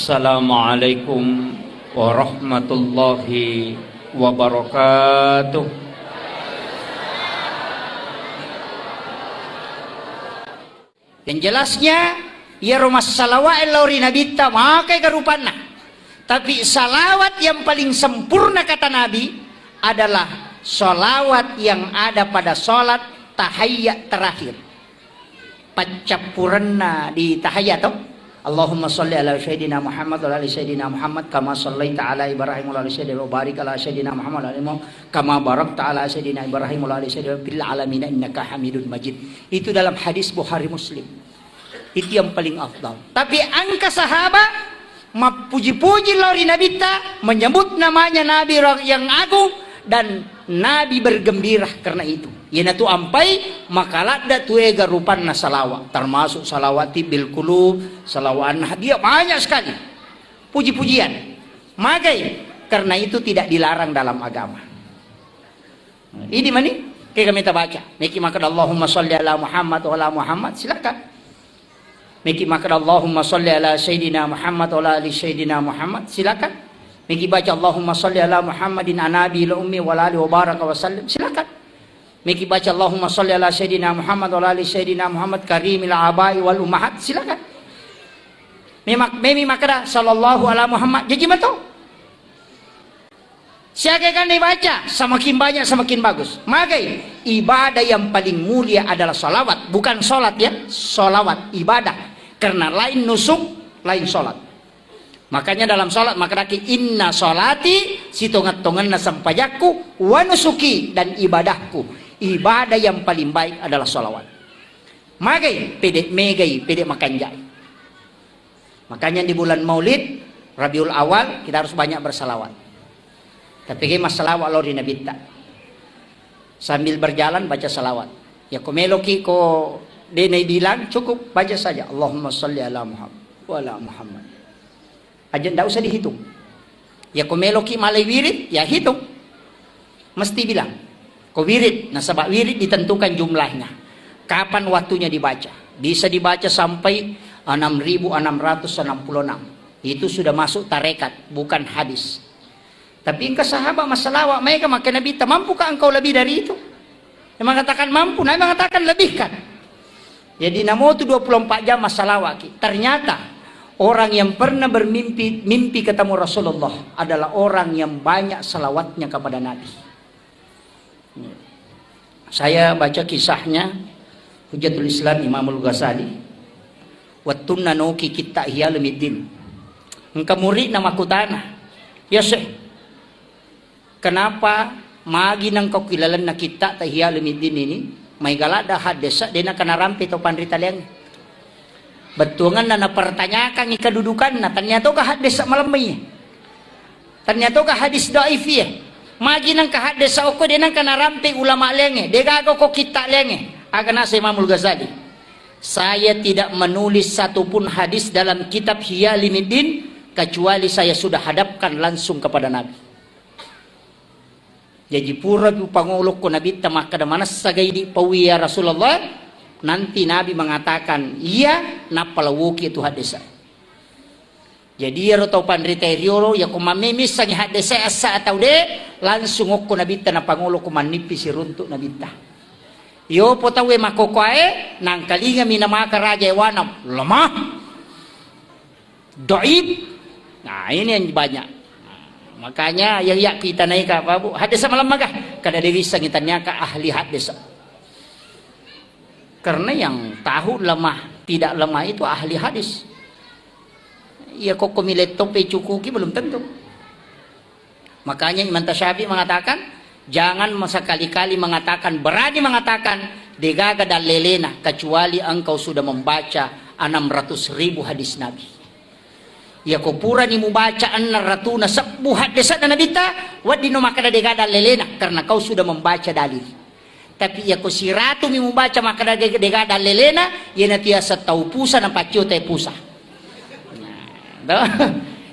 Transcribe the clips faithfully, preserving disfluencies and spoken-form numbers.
Assalamualaikum warahmatullahi wabarakatuh. Yang jelasnya, iyaro massalawa lao ri Nabitta, makai ga rupanna. Tapi salawat yang paling sempurna, kata Nabi, adalah salawat yang ada pada salat tahiyat terakhir. Paccappurenna di tahiyat to. Allahumma salli ala sayyidina Muhammad wa ala ali sayyidina Muhammad kama sallaita ala Ibrahim wa ala ali sayyidina wa barik ala sayyidina Muhammad wa ala ali Muhammad kama barakta ala sayyidina Ibrahim wa ala ali sayyidina fil alamin innaka Hamidun Majid. Itu dalam hadis Bukhari Muslim. Itu yang paling afdal. Tapi engka sahaba mappuji-puji lao ri Nabitta, menyebut namanya Nabi ra-, yang agung, dan Nabi bergembira karena itu. Iyanatu ampai makaladda tu ega rupanna salawa, termasuk salawat tibbil qulub, salawat an-nahdiyah, banyak sekali puji-pujian. Magai, karena itu tidak dilarang dalam agama. Idi mani, kega meta baca. Meki makkeda Allahumma salli ala Muhammad wa ala Muhammad, silakan. Meki makkeda Allahumma salli ala sayyidina Muhammad wa ala ali sayyidina Muhammad, silakan. Meki baca Allahumma salli ala Muhammadin an nabi la ummi wa ala ali wa baraka wa sallim, silakan. Meki baca Allahumma salli ala sayyidina Muhammad wa ala ali sayyidina Muhammad karimil abai wal ummahat, silakan. Memak-, memi makkeda sallallahu ala Muhammad, jaji mato. Siaga kan dibaca, semakin banyak semakin bagus. Magai, ibadah yang paling mulia adalah salawat, bukan salat ya, salawat, ibadah. Karena lain nusuk, lain salat. Makanya dalam salat makkedaki, "Inna salati, sitonget-tongenna sempajakku, wa nusuki, dan ibadahku." Ibadah yang paling baik adalah salawat. Magai, pede megai, pede makanjai. Makanya di bulan Maulid, Rabiul Awal, kita harus banyak bersalawat. Tapi ke massalawa lao ri Nabitta. Sambil berjalan baca salawat. Ya ko meloki ko de naibilang, cukup baca saja Allahumma salli ala Muhammad wa ala Muhammad. Aja ndak usah dihitung. Ya ko meloki malai wirid, ya hitung. Mesti bilang, ko wirid, nasaba wirid ditentukan jumlahnya. Kapan waktunya dibaca? Bisa dibaca sampai enam ribu enam ratus enam puluh enam. Itu sudah masuk tarekat, bukan hadis. Tapi engka sahabat massalawa, maega makkeda Nabitta, "Mampukah engkau lebih dari itu?" Dia mengatakan, "Mampu." Nabi mengatakan, "Lebihkan." Jadi, namotu dua puluh empat jam massalawaki. Ternyata, orang yang pernah bermimpi, mimpi ketemu Rasulullah adalah orang yang banyak salawatnya kepada Nabi. Saya baca kisahnya Hujjatul Islam Imamul Ghazali. Wettunna noki kitta Ihya Ulumuddin. Engka muridna makkutana, "Ya Syekh, kenapa magi nengka ki lalenna kitta ta Ihya Ulumuddin ini, maega ladda haddesa de nengka narampe tau panrita laingnge?" Bettuangenna napertanyakangngi kedudukanna, tania toga haddesa malemmai. Tania toga hadis dhaif iya. Magi nengka haddesa okko de nengka narampe ulama laingnge, de gaga ko kitta laingnge. Aga naseng Imamul Ghazali, "Saya tidak menulis satupun hadis dalam kitab Ihya Ulumuddin kecuali saya sudah hadapkan langsung kepada Nabi." Jaji pura pi upangolokko Nabitta makkeda, "Manessa ga idi paui ya Rasulullah?" Nanti Nabi mengatakan, "Iya," nappa lawoki tu haddesa. Jadi iyaro tau panrita riolo, yako mammemissangi haddesa assa atau de, langsung okko Nabitta napangolokko mannippi siruntuk Nabitta. Yopo tauwe makkokkoe, nangkalingami namaka raja ewanam, lemah. Dhaif. Nah, ini yang banyak. Nah, makanya yang yak kita naik apa, Bu? Haddesa malemma ga? Kada dewissangi taniaka ahli haddesa. Karena yang tahu lemah, tidak lemah itu ahli hadis. Iya, kokko miletto pe cukuki belum tentu. Makanya Imam Tasyafi mengatakan, "Jangan sekali-kali mengatakan, berani mengatakan, degaga dallelena, kecuali engkau sudah membaca enam ratus ribu hadis Nabi." Iya, ko purani mubaca enam ratus na sebbu haddese'na Nabitta, wedding no makkeda degaga dallelena, karena kau sudah membaca dalil. Tapi iya ko siratumi mubaca makkeda de-, degaga dallelena, iyanatu yaseng tau pusa napaccio te pusa. Nah, toh.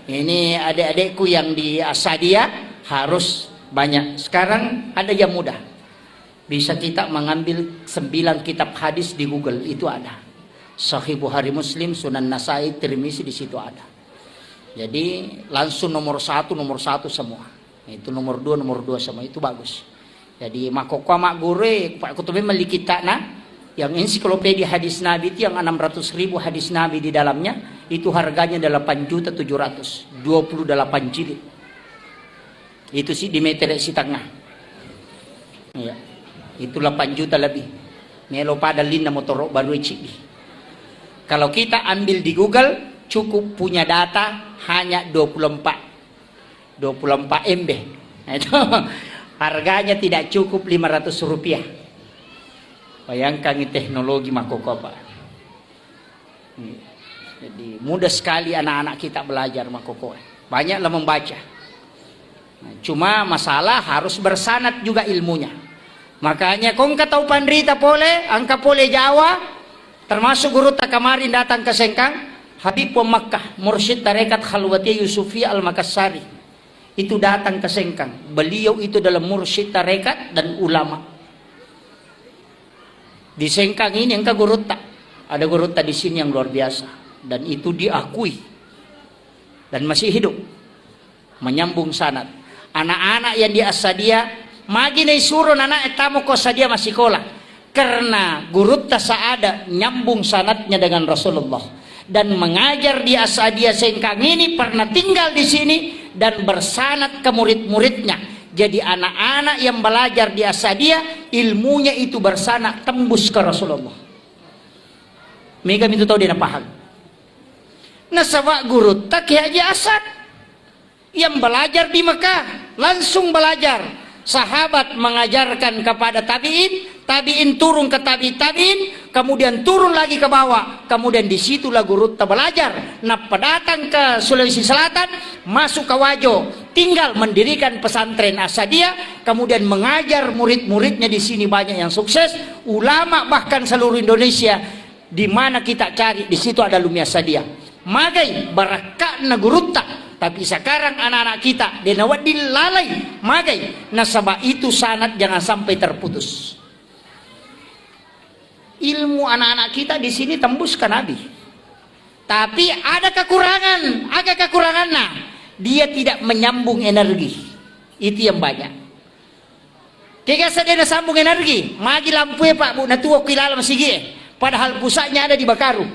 Ini adik-adikku yang di Asadia harus banyak. Sekarang ada yang mudah. Bisa kita mengambil sembilan kitab hadis di Google, itu ada. Sahih Bukhari, Muslim, Sunan Nasai, Tirmizi, di situ ada. Jadi langsung nomor satu, nomor satu semua. Itu nomor dua, nomor dua semua. Itu bagus. Jadi makkokkoe magguru, eh, Pak Kutu memang melli kitta'na, yang ensiklopedia hadis Nabi itu yang enam ratus ribu hadis Nabi di dalamnya, itu harganya delapan juta tujuh ratus, dua puluh delapan jilid. Itu sih di metere setengah. Iya. Itu delapan juta lebih. Melo pada linna motoro baru ciki. Kalau kita ambil di Google, cukup punya data hanya dua puluh empat. dua puluh empat M B. Nah, itu harganya tidak cukup lima ratus rupiah. Bayangkan teknologi makkokkoe, Pak. Iya. Jadi mudah sekali anak-anak kita belajar makkokkoe. Banyaklah membaca. Nah, cuma masalah harus bersanad juga ilmunya. Makanya ko engka tau panrita pole, engka pole Jawa, termasuk gurutta kemarin datang ke Sengkang, Habib Puang Makkah, mursyid tarekat Khalwatiyah Yusufiyah Al-Makassari. Itu datang ke Sengkang. Beliau itu adalah mursyid tarekat dan ulama. Di Sengkang ini engka gurutta. Ada gurutta di sini yang luar biasa. Dan itu diakui. Dan masih hidup. Menyambung sanad. Anak-anak yang di Asadia, magi naisuro nana e tamo ko Asadia massikola. Karena gurutta Saada nyambung sanadnya dengan Rasulullah. Dan mengajar di Asadia Sengkang ini pernah tinggal di sini dan bersanad ke murid-muridnya. Jadi anak-anak yang belajar di Asadia, ilmunya itu bersanad tembus ke Rasulullah. Mega mitu tau de' napahang. Nasaba gurutta Kiai Haji Asad yang belajar di Mekah, langsung belajar. Sahabat mengajarkan kepada tabi'in, tabi'in turun ke tabi'in, tabi'in, kemudian turun lagi ke bawah, kemudian disitulah gurutta belajar. Nappa datang ke Sulawesi Selatan, masuk ke Wajo, tinggal mendirikan pesantren Asadia, kemudian mengajar murid-muridnya di sini banyak yang sukses, ulama bahkan seluruh Indonesia. Di mana kita cari, di situ ada Lumi Asadia. Magai barakka'na gurutta, tapi sekarang anak-anak kita de' nawedding lalai. Magai, nasaba itu sanad jangan sampai terputus. Ilmu anak-anak kita di sini tembus ke Nabi. Tapi ada kekurangan, ada kekurangannya. Dia tidak menyambung energi. Itu yang banyak. Kega sedena sambung energi, magi lampue, Pak, Bu, natuo ki laleng masigi e. Padahal pusatnya ada di Bakaru.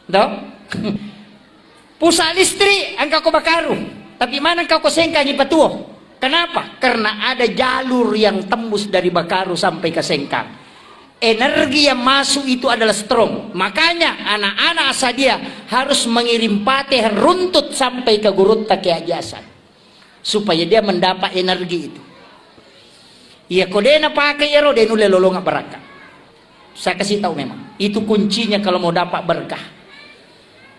Toh? Pusat listrik engka ko Bakaru, tapi mana engka ko Sengkang ipatuo. Kenapa? Karena ada jalur yang tembus dari Bakaru sampai ke Sengkang. Energi yang masuk itu adalah strong. Makanya anak-anak Asadia harus mengirim pateh runtut sampai ke gurutta Kiai Haji Asad. Supaya dia mendapat energi itu. Iya, ko de' napakai ero, de' nulle lolonga barakka. Saya kasih tahu memang, itu kuncinya kalau mau dapat berkah.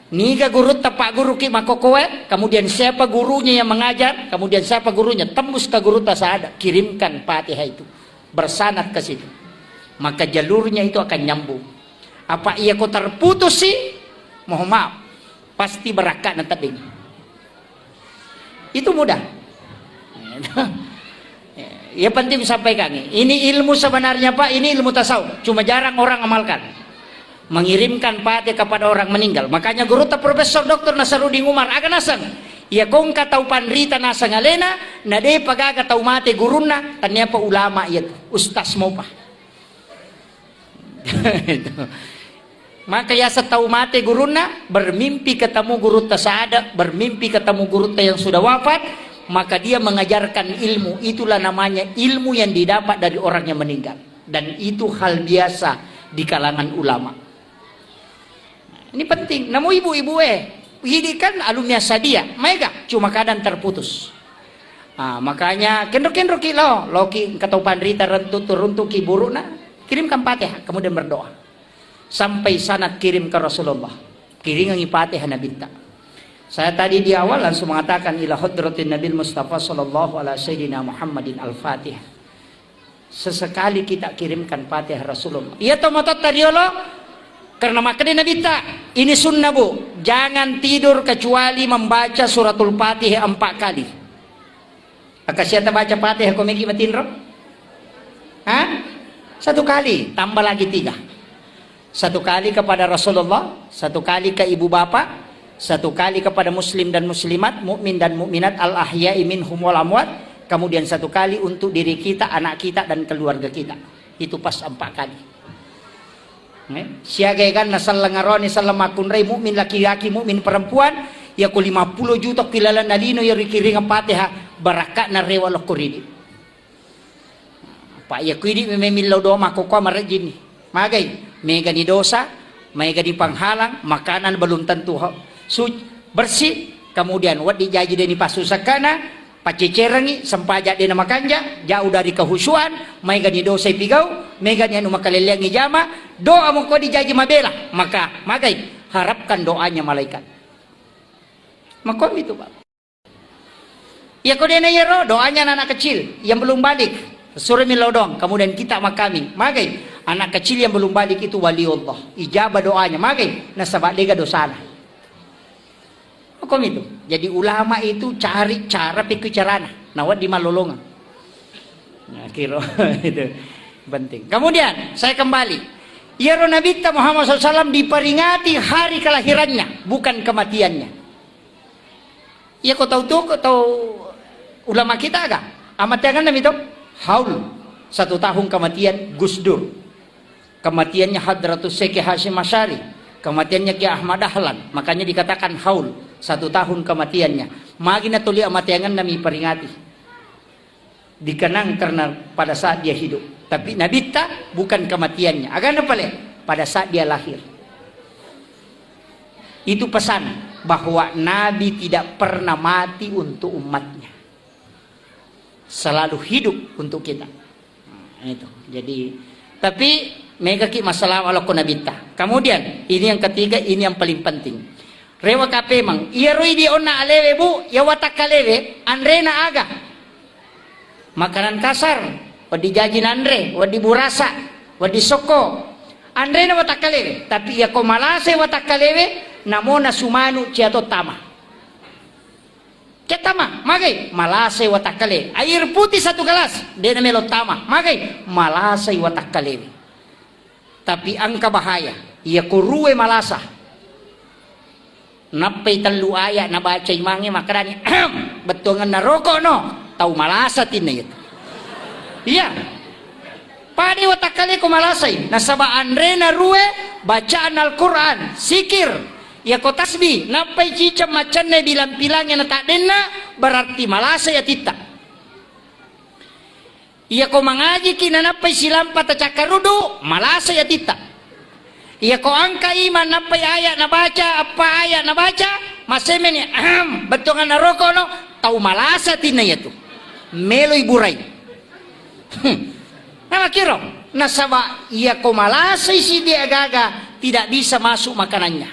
Niga gurutta, Pak Guru ki makkokkoe, kemudian siapa gurunya yang mengajar, kemudian siapa gurunya, tembus ke gurutta Saada, kirimkan Fatihah itu. Bersanad ke situ. Maka jalurnya itu akan nyambung. Apa iya ko terputus sih? Mohon maaf. Pasti barakka'na tedding. Itu mudah. Ya, penting sampaikan. Ini ilmu sebenarnya, Pak, ini ilmu tasawuf. Cuma jarang orang amalkan. Mengirimkan pate kepada orang meninggal. Makanya gurutta Profesor Doktor Nasaruddin Umar, aga naseng. Iya ko engka tau panrita naseng alena, na de'pa gaga tau mate gurunna, taniapa ulama iya tu, ustaz mopa. Maka yaseng tau mate gurunna, bermimpi ketemu gurutta Saada, bermimpi ketemu gurutta yang sudah wafat, maka dia mengajarkan ilmu. Itulah namanya ilmu yang didapat dari orang yang meninggal. Dan itu hal biasa di kalangan ulama. Ini penting. Namu ibu-ibu e, idi kan alumni Asadia, maega, cuma kadang terputus. Ah, makanya kenro-kenro ki lo, loki engka tau panrita rentu turuntu ki buruna, kirimkan Fatihah, kemudian berdoa. Sampai sanad kirim ke Rasulullah. Kiringangi Fatihah Nabitta. Saya tadi di awal langsung mengatakan ila hadratin Nabil Mustafa sallallahu ala sayyidina Muhammadin al-Fatihah. Sesekali kita kirimkan Fatihah Rasulullah. Iya to matotta riolo, karena makkeda Nabitta, ini sunnah, Bu, jangan tidur kecuali membaca suratul Fatihah empat kali. Akka siata baca Fatihah ko meki matinro? Hah? Satu kali, tambah lagi tiga. Satu kali kepada Rasulullah, satu kali ke ibu bapak, Satu kali kepada muslim dan muslimat, mukmin dan mukminat, al-ahya'i minhum wal amwat, kemudian satu kali untuk diri kita, anak kita, dan keluarga kita. Itu pas empat kali. Eh, siaga eganna selleng aroni, selleng makkunrai, mukmin laki-laki, mukmin perempuan, yako lima puluh juta kilalanna lino, ya rikiringa Fatihah, barakka'na rewa lokko ridi. Pa iya kuidi memeng millau doa makkokkoe marejjinni. Magai, megani dosa, megani panghalang, makanan belum tentu ho-, suci, bersih, kemudian wedding jaji deni passusakkana, paccecerengi, sempaja dena makanja, jauh dari kehusuan, megani dosa ipigau, megani anu makalelleangi jama, doa moko dijaji mabela, maka magai, harapkan doanya malaikat. Makomi tu, Pak. Iya ko dena iyaro, doanya anak kecil yang belum balik, suro millau doang, kemudian kita makami. Magai, anak kecil yang belum balik itu wali Allah. Ijabah doanya. Magai, nasaba dega dosana. Hukum itu. Jadi ulama itu cari cara, pikir carana. Nawa di malolongan. Nah, kiro itu penting. Kemudian saya kembali. Iyaro Nabitta Muhammad sallallahu alaihi wasallam diperingati hari kelahirannya, bukan kematiannya. Iya ko tau tu, ko tau ulama kita aga? Amateangan nami to? Haul. Satu tahun kematian Gus Dur. Kematiannya Hadratus Syekh Hasyim Asy'ari. Kematiannya Kiai Ahmad Dahlan. Makanya dikatakan haul. Satu tahun kematiannya. Magi na tuli amateangan nami peringati. Dikenang karena pada saat dia hidup. Tapi Nabitta bukan kematiannya. Agana pale? Pada saat dia lahir. Itu pesan bahwa Nabi tidak pernah mati untuk umatnya. Selalu hidup untuk kita. Nah, itu. Jadi, tapi mega ki masalah wala ko Nabitta. Kemudian, ini yang ketiga, ini yang paling penting. Rewa kapemang, iyaro idi onna alewe, Bu, ya watakkalewe, anrena aga? Makanan kasar, wedding jaji nanre, wedding burasa, wedding sokko. Anrena watakkalewe, tapi iya ko malasai watakkalewe, namo nasu manu cia to tama. Cia tama, magai, malasai watakkale. Air putih satu gelas, de namelo tama, magai, malasai watakkalewe. Tapi engka bahaya, iya ko rue malasa. Nappai tellu ayat nabaca imangnge makkedani, "Bettuangenna rokok no, tau malasa tinna iyatu." Iya. Pada watakkale ko malasai, nasaba anrena rue, bacaan Al-Quran, sikir, iya ko tasbih, nappai ciceng macenne bilang-pilangnge na taddenna, berarti malasai atitta. Iyako mangajiki nanappai silampa tacakkaruddu, malasai atitta. Iyako angka imang nappai aya nabaca, eppa aya nabaca, masemeni, ahem, bettuanganna rokono, tau malasa atinna iyatu. Meloi burai. Hmm. Namakiro, nasaba iyako malasai siddi agaga, tidak bisa masuk makanannya.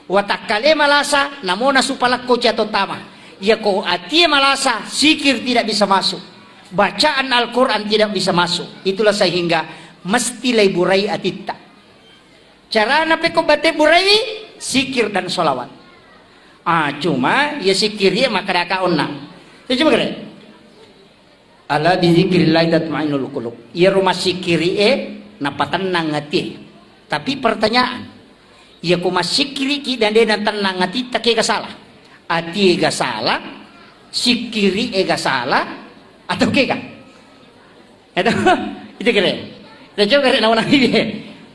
Watakkale malasa, namona supalakko cia to tama. Iyako atie malasa, sikir tidak bisa masuk. Bacaan Al-Quran tidak bisa masuk. Itulah sehingga mesti laiburai atitta. Carana pekko bate buraiwi, sikir dan sholawat. Ah, cuma, ya sikir ya makadaka onna. Ya, coba kere. Ala bizikrillahi tatmainnul qulub. Iyaro massikkiri'e napatennang atie. Tapi pertanyaan, iyako massikkiriki dan de natennang atitta, kega salah? Atie ga salah, sikkiri'e ga salah, atau kega? Itu, itu kira. Kita coba kira nawa nabi.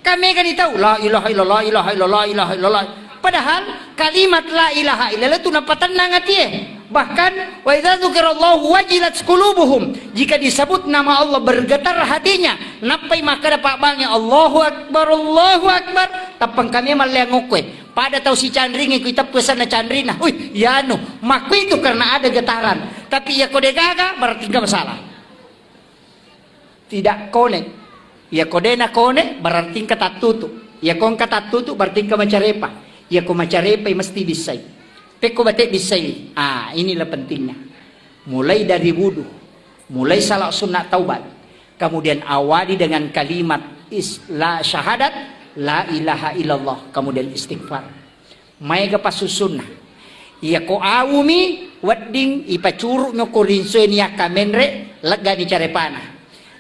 Kan mega ni tau, "La ilaha illallah, ilaha illallah, ilaha illallah." Padahal kalimat la ilaha illallah itu napatennang atie. Bahkan, "Wa idza dzukirallahu wajilat qulubuhum." Jika disebut nama Allah, bergetar hatinya. Nappai makkeda pabbangnge, "Allahu Akbar, Allahu Akbar." Tappang kami malleang okkoe. Pada tau sicanringi, kui teppu sanna canrina. Ui, yanu. Makku itu karena ada getaran. Tapi iya ko degaga, berarti enggak masalah. Tidak connect. Iya ko dena connect, berarti engka tattutu. Iya ko engka tattutu, berarti engka macarepa. Iya ko macarepai, mesti bissai. Pekko bate bissai. Ah, inilah pentingnya. Mulai dari wudu, mulai salat sunat taubat, kemudian awali dengan kalimat is-, la syahadat, la ilaha illallah, kemudian istighfar. Maega passussunna. Iya ko awumi wedding ipacuru mi ko rinsoe niakka menre, leggani carepana.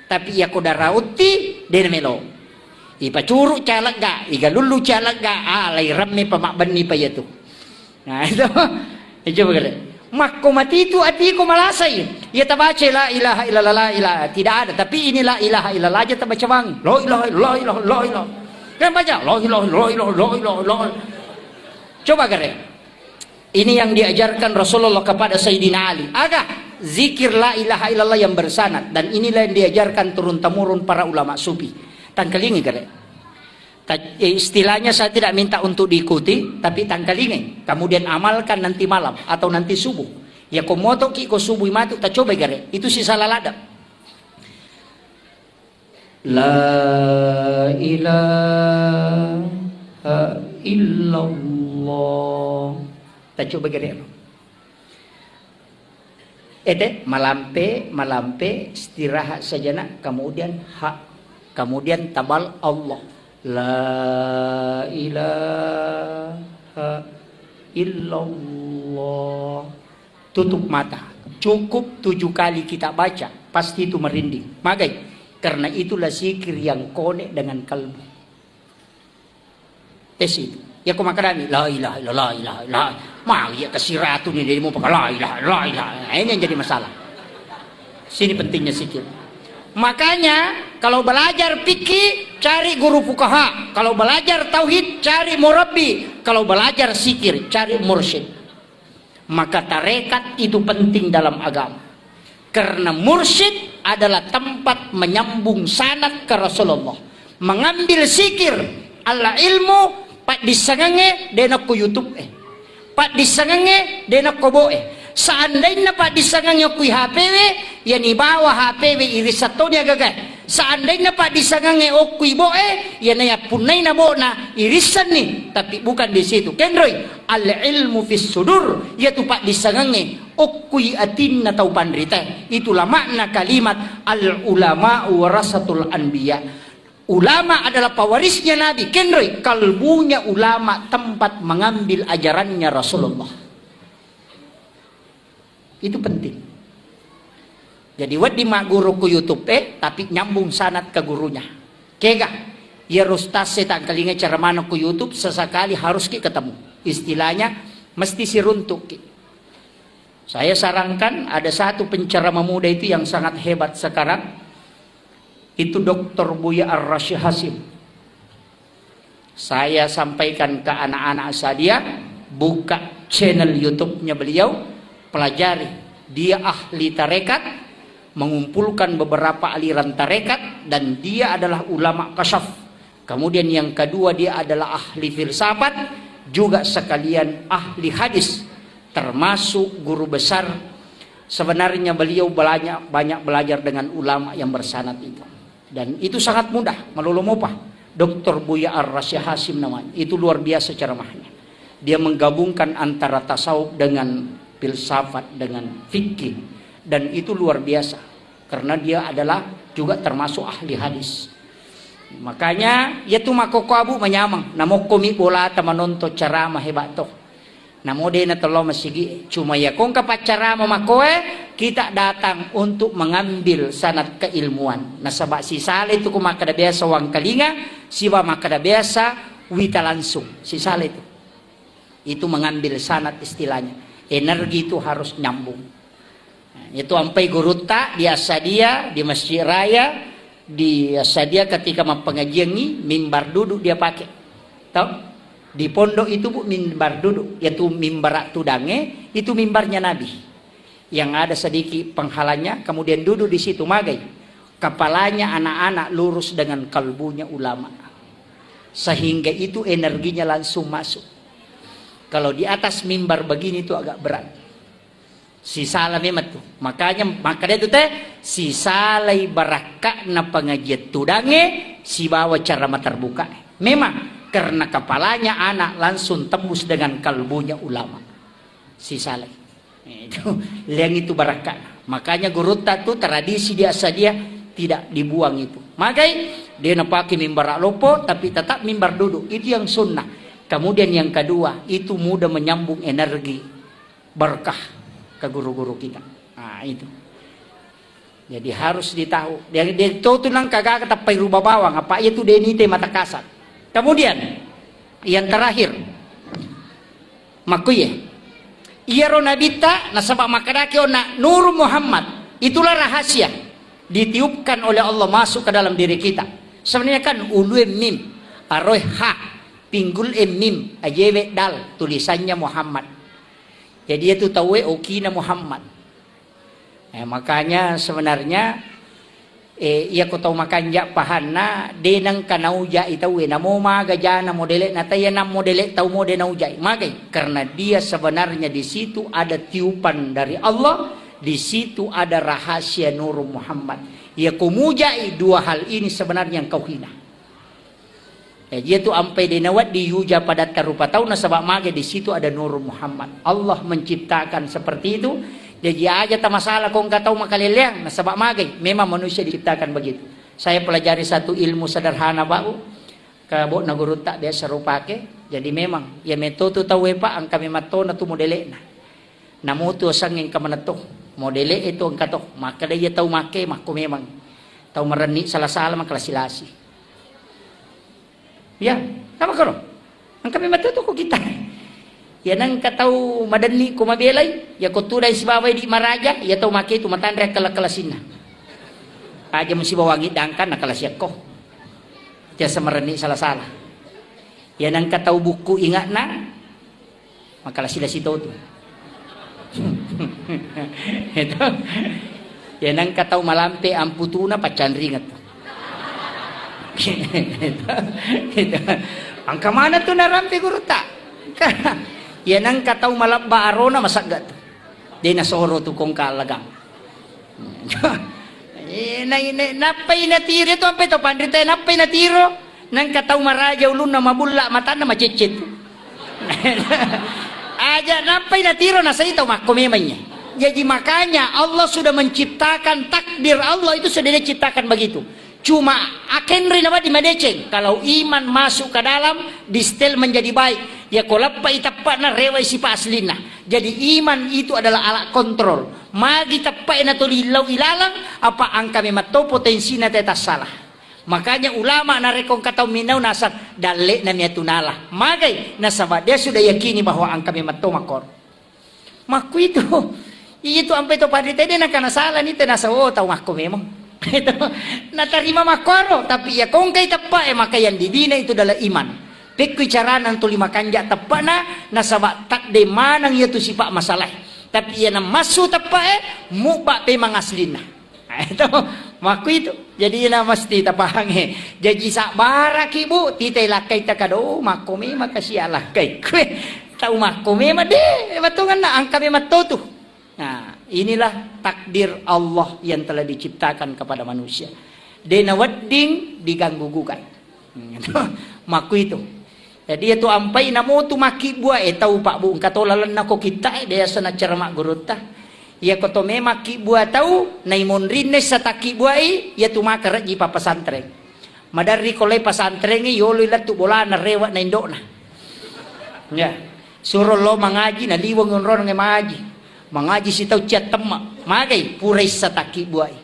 Tapi iya ko dara utti, dena melo. Ipacuru ca legga, igalullu ca legga, ah, lai remme pa mabbenni pa iyatu. Nah, itu. Eh, coba kalian. Makko mati itu atiku malasai. Ya tabaca la ilaha illallah, la ilaha. Tidak ada. Tapi ini la ilaha illallah aja tabaca bang. La ilaha illallah, la ilaha, la ilaha. Kan baca la ilaha, la ilaha, la ilaha, la ilaha. Coba kalian. Ini yang diajarkan Rasulullah kepada Sayyidina Ali. Aga zikir la ilaha illallah yang bersanad, dan inilah yang diajarkan turun temurun para ulama sufi. Tangkalingi kalian. Ta-, eh, istilahnya saya tidak minta untuk diikuti, tapi tangkalingai, kemudian amalkan nanti malam atau nanti subuh. Ya, ko motoki ko subuh matu, ta coba gare. Itu si salah ladang. La ilaha illallah. Ta coba gare. Ete, malampe, malampe, istirahat sejenak, kemudian ha, kemudian tabal Allah. La ilaha illallah. Tutup mata. Cukup tujuh kali kita baca, pasti itu merinding. Magai? Karena itulah zikir yang connect dengan kalbu. Tes itu. Ya, ko makkadami, la ilaha illallah, la ilaha illallah. Mau ya ke siratu ni, dia mau pakai la ilaha, la ilaha. Nah, ini yang jadi masalah. Sini pentingnya zikir. Makanya, kalau belajar fikih, cari guru fukaha. Kalau belajar tauhid, cari murabbi. Kalau belajar zikir, cari mursyid. Maka tarekat itu penting dalam agama. Karena mursyid adalah tempat menyambung sanad ke Rasulullah. Mengambil zikir, al ilmu, paddissengengnge de nakko YouTube e. Paddissengengnge de nakko bo e. Seandainna paddissengengnge okko H P W, ya nibawa H P W irisseng toni agaga. Seandainna paddissengengnge okko ibo e, ya nayappunnai na bo na irissenni, tapi bukan di situ. Kenroi, al ilmu fis sudur, yaitu paddissengengnge okkui atinna tau panrita. Itulah makna kalimat al ulama warasatul anbiya. Ulama adalah pewarisnya Nabi. Kenroi, kalbunya ulama tempat mengambil ajarannya Rasulullah. Itu penting. Jadi, wedding magguru ku YouTube e, tapi nyambung sanad ke gurunya. Kega? Iya, ustaz, saya tangkalinga ceramah ku YouTube, sesekali harus ki ketemu. Istilahnya, mesti siruntuk ki. Saya sarankan ada satu penceramah muda itu yang sangat hebat sekarang. Itu doktor Buya Ar-Rasyid Hasim. Saya sampaikan ke anak-anak Asadia, buka channel YouTube-nya beliau, pelajari. Dia ahli tarekat, mengumpulkan beberapa aliran tarekat, dan dia adalah ulama kasyaf. Kemudian yang kedua, dia adalah ahli filsafat, juga sekalian ahli hadis, termasuk guru besar. Sebenarnya beliau banyak, banyak belajar dengan ulama yang bersanad itu. Dan itu sangat mudah, malolo mopa. doktor Buya Ar-Rasyid Hasim namanya. Itu luar biasa ceramahnya. Dia menggabungkan antara tasawuf dengan filsafat, dengan fikih. Dan itu luar biasa. Karena dia adalah juga termasuk ahli hadis. Makanya, ya tu makoko abu manyameng. Namokko mi bolata menonton ceramah hebat toh. Namo de na tello masigi, cuma ya kongka paccarama makoe, kita datang untuk mengambil sanad keilmuan. Nasaba sisala itu ku makkeda biasa wangkalinga, siba makkeda biasa wita langsung. Sisala itu. Itu mengambil sanad istilahnya. Energi itu harus nyambung. Nah, itu ampai gurutta di Assadia, di Masjid Raya, di Assadia ketika mappengajiangi, mimbar duduk dia pakai. Tau? Di pondok itu, Bu, mimbar duduk. Yaitu mimbar tudange, itu mimbarnya Nabi. Yang ada sedikit penghalangnya, kemudian duduk di situ, magai. Kepalanya anak-anak lurus dengan kalbunya ulama. Sehingga itu energinya langsung masuk. Kalau di atas mimbar begini itu agak berat. Sisala memang tu. Makanya, maka dia tu teh, sisalai barakka'na pengajian tudange, sibawa cara terbuka. Memang, karena kepalanya anak langsung tembus dengan kalbunya ulama. Sisalai. Itu, liang itu barakka. Makanya gurutta tu tradisi di Assadia tidak dibuang itu. Magai, dia napake mimbar lopo, tapi tetap mimbar duduk. Itu yang sunnah. Kemudian yang kedua, itu mudah menyambung energi berkah ke guru-guru kita. Nah, itu. Jadi harus ditahu. Dia, dia tahu tu nang kagak tappai ruba bawang, apa iya tu denite mata kasar. Kemudian, yang terakhir, Makkuye. Iyaro nabitta nasaba makkedaki onna Nuru Muhammad. Itulah rahasia ditiupkan oleh Allah masuk ke dalam diri kita. Sebenarnya kan ulue mim, aroe ha, pinggul e mim, ajewe dal, tulisannya Muhammad. Jadi itu tauwe okina Muhammad. Eh, makanya sebenarnya, eh, iya ko tau makanja pahanna, de nengka naujai tauwe, namo maga jana modele na taya nang modele tau mode naujai. Magai? Karena dia sebenarnya di situ ada tiupan dari Allah, di situ ada rahasia Nurul Muhammad. Iya ko mujai dua hal ini sebenarnya engkau hina. Jaji itu ampai de nawedding yuja padatta rupa tau nasaba mage di situ ada Nurul Muhammad. Allah menciptakan seperti itu. Jaji aja ta masalah ko engka tau makaleleang nasaba mage. Memang manusia diciptakan begitu. Saya pelajari satu ilmu sederhana, Pak, Bu. Ke bokna gurutta biasa rupake. Jadi memang ya metotu tau e, Pak, engka memang tona tu modelekna. Namutu asengnge engka manetto. Modele e tu engka to. Makkeda iya tau make makko memang. Tau marenni sala-sala makalasi-lasi. Ya, apa karo? Engka memang to ko kita. Ya nengka tau madenni ko mabelai, ya ko tudai sibawa di maraja, ya tau make tu matanre kala-kalasinna. Aja musibawangi dangkan nakalasiakko. Jasa marenni sala-sala. Ya nengka tau bukku ingatna, Makalasi-lasi to tu. Itu. Ya nengka tau malampe amputuna paccanringet tu. Itu. Itu. Engka mana tu narampe gurutta? Ya nengka tau malabba arona masagga tu. De nasoro tu kongka allagang. Eh, na-, na-, nappai natiro tu ampe to panrita, nappai natiro. Nengka tau maraja ulunna, mabulla matanna, maceccet. Aja nappai natiro nasai tau makko memangnya. Jadi makanya Allah sudah menciptakan, takdir Allah itu sudah diciptakan begitu. Cuma akenri na madeceng. Kalau iman masuk ke dalam, distel menjadi baik. Ya ko lappai teppana rewai sipa aslinna. Jadi iman itu adalah alat kontrol. Magi teppae na tuli lau ilalang, apa angka memang to potensi na teta salah. Makanya ulama narekko engka tau minau nasang, dalle'na miatu nala. Magai? Nasaba dia sudah yakini bahwa engka memang to makkoro. Makkuitu. Iya tu ampai to panrita de nakana salah ni, tenasa, oh, tau makko memang. Itu. Natarima makkoro, tapi iya kongkai teppa e, maka yang dibina itu adalah iman. Pekkui carana tuli makanja teppana, nasaba takde maneng iya tu sipa masalah. Tapi iya namassu teppa e, mubba pemang aslinna. Itu, makkuitu. Jadi na mesti tapahangi. Jaji sabbaraki, Bu, titai lakkai takado, oh, makko memang kasi alakkai. Kue, tau makko memang de, batonganna angka memang to tu. Nah, inilah takdir Allah yang telah diciptakan kepada manusia. De nawedding diganggu gugat. Makkuitu. Jadi, iya tu ampai namutu makkibbua, eh, tau, Pak, Bu, engka to lalenna ko kitta e, biasa nacara maggurutta. Iya ko to memang kibbua tau, naimonrinna issa takkibbuai, iya tu maka rejji pa pesantren. Maderri ko lai pesantren e, yolo lettu bolana, rewe na indo'na. Ya. Suro lo mangaji, naliweng onrong e mangaji. Mangaji sitau ciattemma. Magai? Pura issa takkibbuai.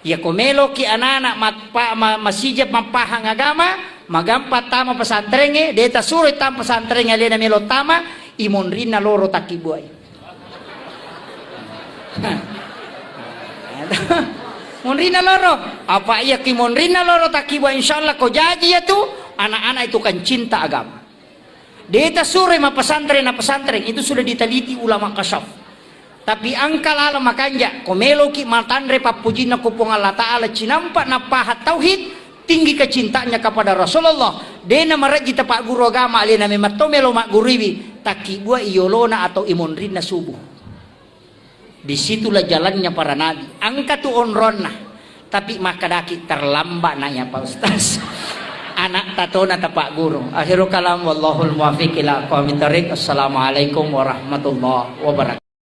Iya ko meloki anana mappa-, ma-, masija mappahang agama, magampa tama pesantrengnge, de tasuroi tama pesantrengnge alena melo tama, imonrinna loro takkibbuai. Monrinna loro, apa iya ki monrinna loro takkibbuai, insyaallah ko jaji iya tu, anak-anak itu kan cinta agama. De tasuroi mappesantren na pesantren, itu sudah diteliti ulama kasyaf. Tapi engka laleng makanja, ko meloki matanre pappujinna ko Puang Allah Ta'ala, cinampa napahang tauhid, tinggi kecintanya kepada Rasulullah, de namarejji tapagguru agama, alena memang to melo magguruiwi, takkibbuai yolona atau imonrinna subuh. Di situlah jalannya para nabi. Engka tu onronna. Tapi makkedaki terlambat na iya, Pak Ustaz. Anak tatona tapagguru. Akhirul kalam, wallahul muwaffiq ila aqwamit thariq. Assalamualaikum warahmatullahi wabarakatuh.